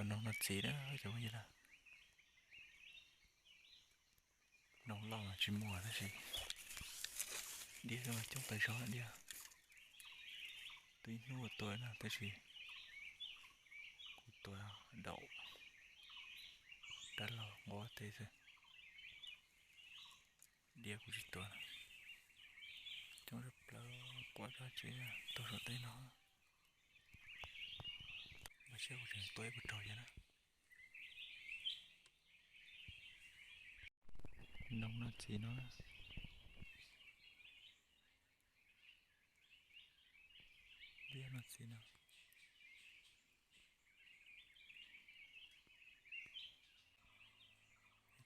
Noog no txiv na cov phooj ywg na. Noog loj mas tsis muaj tab sis diab mas coob tas zog diab. Twb ib hnub tua na tab sis kuv tua daum dab laug nqua teb xwb. Diab kuv tsis tua na. Coob zaj plaws quaj zaj tsev tuag saum teb no. Mas saib kuv tseem tua ib puas raug yog na. Noog noj txiv no. Diab noj txiv no.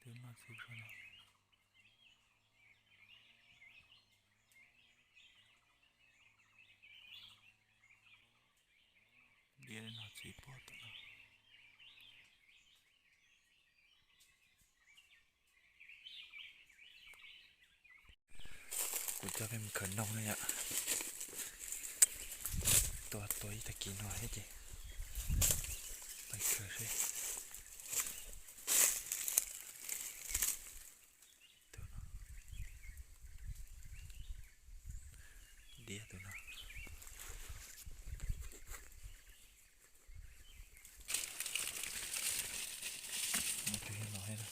Twb noj txiv no. Diab noj txiv pom tus no. Kuv coj peb mus khawm noog na yom. Tua tua ib tag kis no thiab ces pais khawm seb. Tus no, diab tus no. Tus no no.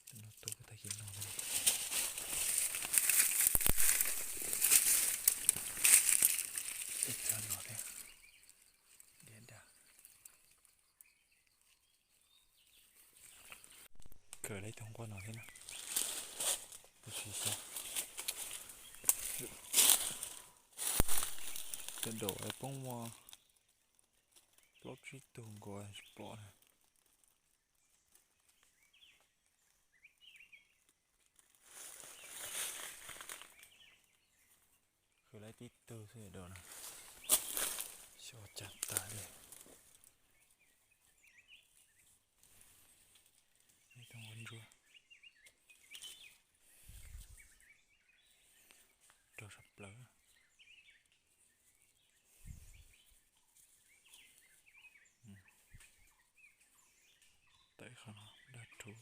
Tus no tua tag kis no. Ib txog no thiab. Diab dag. Khawm lawm ib tug nquab no thiab na. Tab sis xyov cov daum poob muaj plaub tsib tug nkaus tsis pom na. Khawm lawm tib tug xwb daum no. Xyov cas tas li. Ib tug nquab ntsuab. Rau sab plaws. Tawm qhov no dag rhuv.